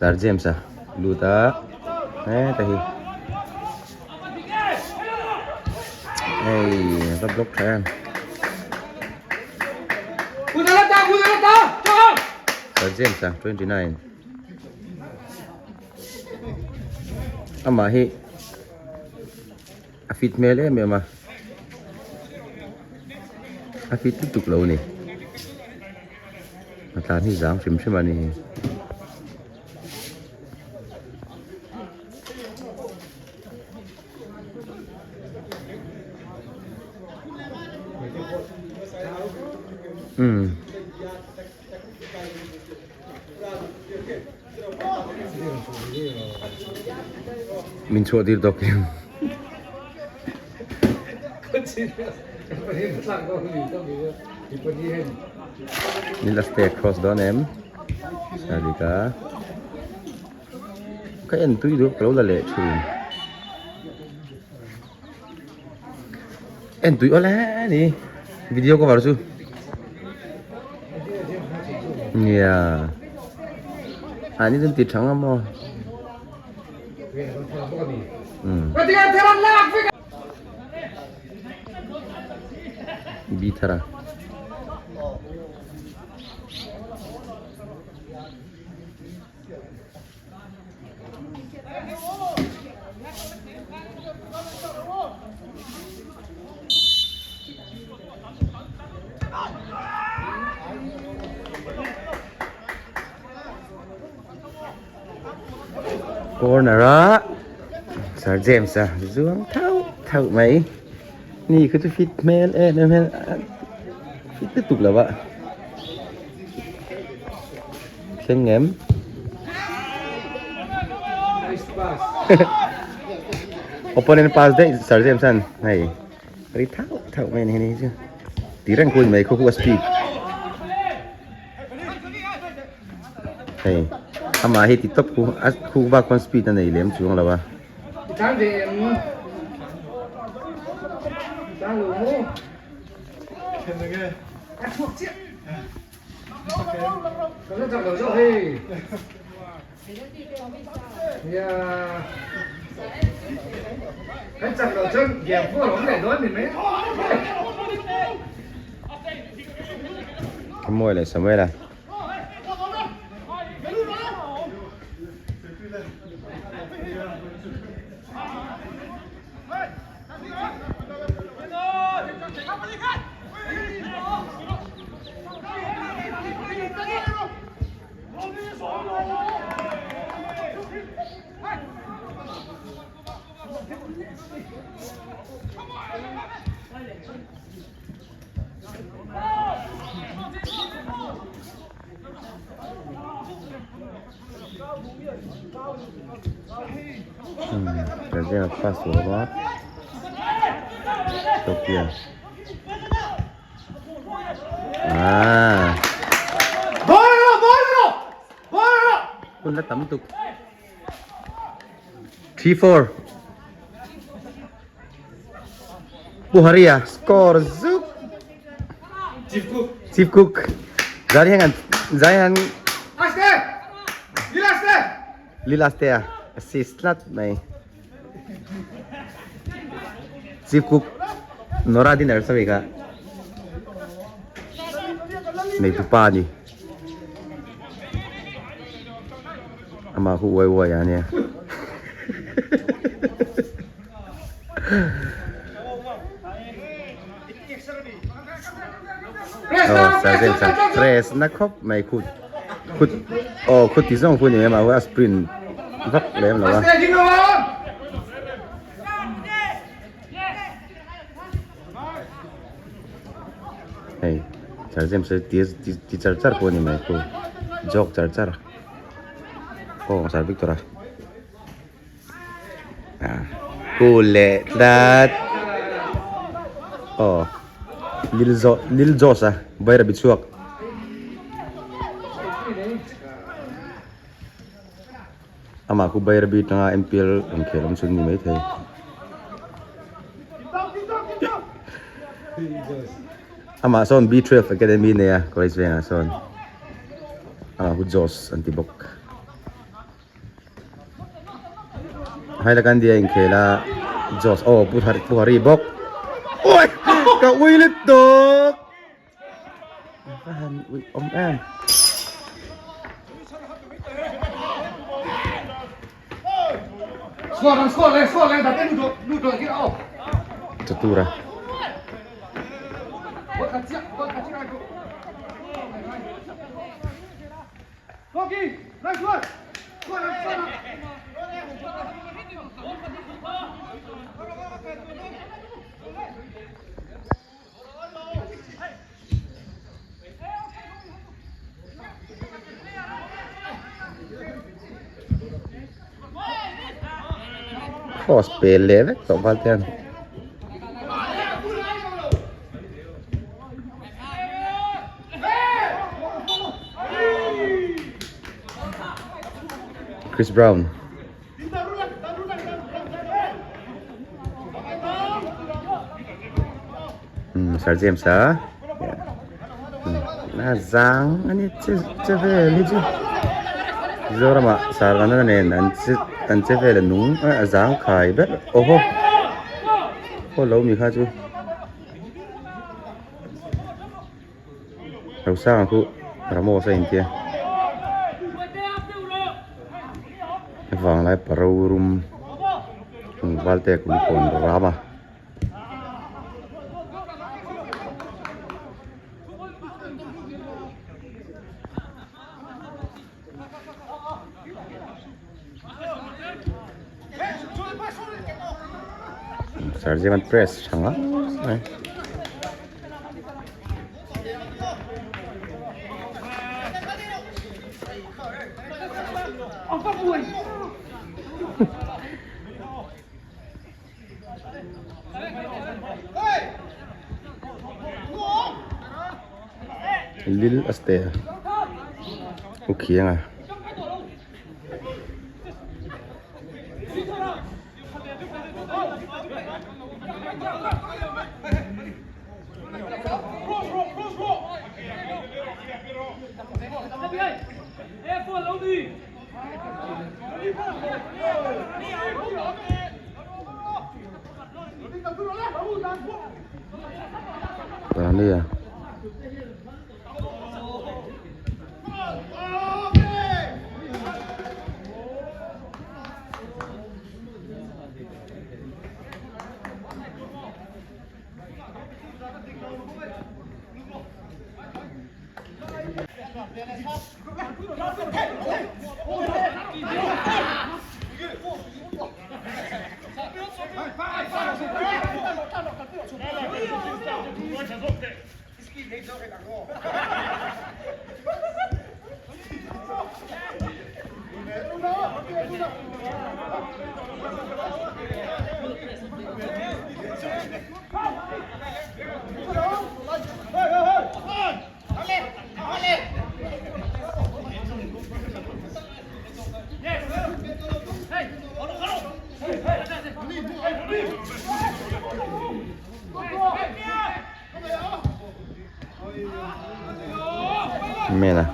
Sir James a lut a heta hi hei a va block tha em Sir James a 29 amah hi a fit hmel em em a a fit lutuk lo a ni. A tlan hi zang hrim hrim a ni. Umm. Min chhuah tir tawk em. Min la stay across dawn em. Sarika. Ka en tui duh ka lo la leh thin. En tui awle ni video cover chu. Nia. Ani chuan ti thang a maw. Um. Bi thara. Corner a Sir James a zuang thauh thauh mai ni khu chu fit hmel em em hian fit lutuk lo a. Thleng em? Opponent pass daih Sir James an hei ri thauh thauh mai a ni hei chu ti reng khu mai khu khu a speed hei amah hi ti tawp khu a khu bak khuan speed a nei lem chuang lo a. Samuel leh Samuela. Razia pass tur a Tokyo ah hun la tam tuk 3-4 Buharia score zuk Chief Cook Chief Cook zai hian an zai hian Aste Lilaste Lilaste a assist tlat mai Chief Cook Nora dinner sawi kha neitu pa a ni amah khu uai uai a nia. Aw sergeant chuan press na khawp mai khut khut aw khut ti zawng pawh ni mai mahse a sprint vak lem lo a. Hei sergeant sawi ti ti char char pawh ni mai khu jog char char aw sir Victor a. Cool leh tlat aw lil zo lil jos a bairabi chhuak amah khu bairabi tanga MPL rawn khel awm chhun ni maithei amah sawn B12 academy nei a college vengah sawn amah khu jos an ti bawk. Hailakandi a inkhel a Jos aw Pu Har Pu Hari bawk awi ka ui lut tawk ka han ui awm em. Chatura. Cross pel leh vek tawh val te hian. Chris Brown. Um Sir James a na zang ani che che vel hi chu Mizoramah Sarana nen an che an che vel a nung a zang khai ber aw haw haw lo mi kha chu. Rosanga khu Ramos a intia vanglai paro rum tlangval te kulikawn ram a. Sarziman press tha ngang mai. Lil aste u khiang a. Tania. Mena.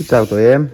Chào tụi em.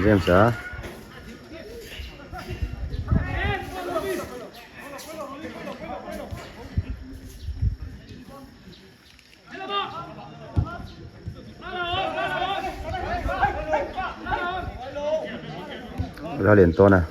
James a. Ra lian tawn a.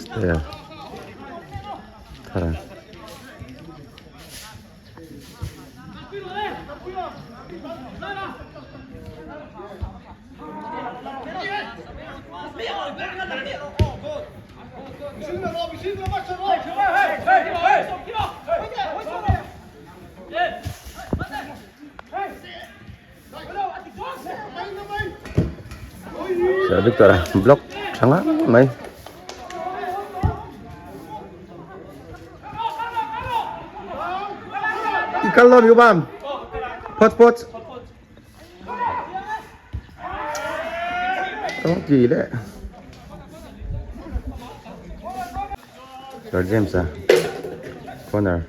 Stair thar Sir Victor a block tha ngang mai. I kal lo mi bam. Phawt phawt. Tawng ti leh. Sir James a corner.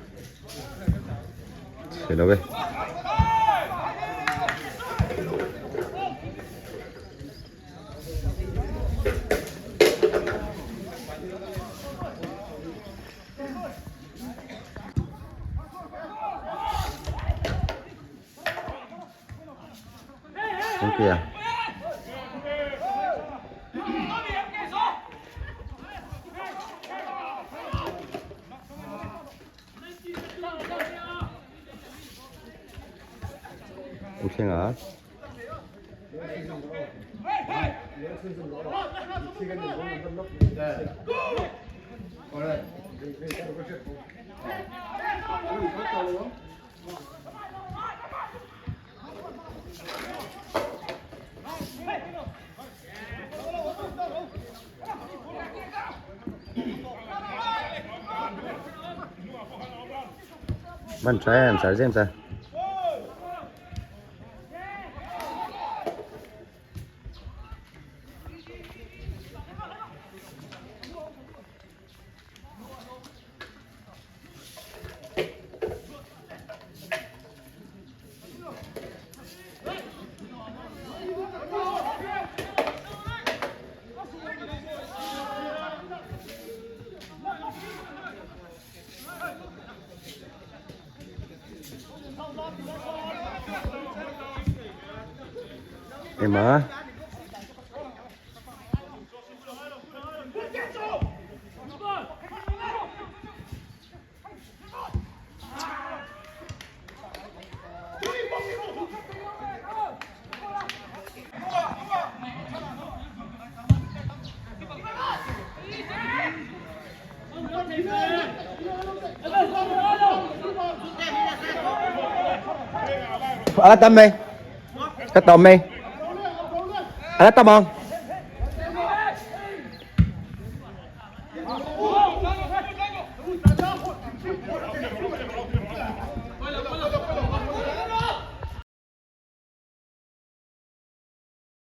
Chhe lo e. Kìa. U thlengah. Ban tha em sir James a. Ema. Ala tam mày. Ka tawm mai. Ala tam ang.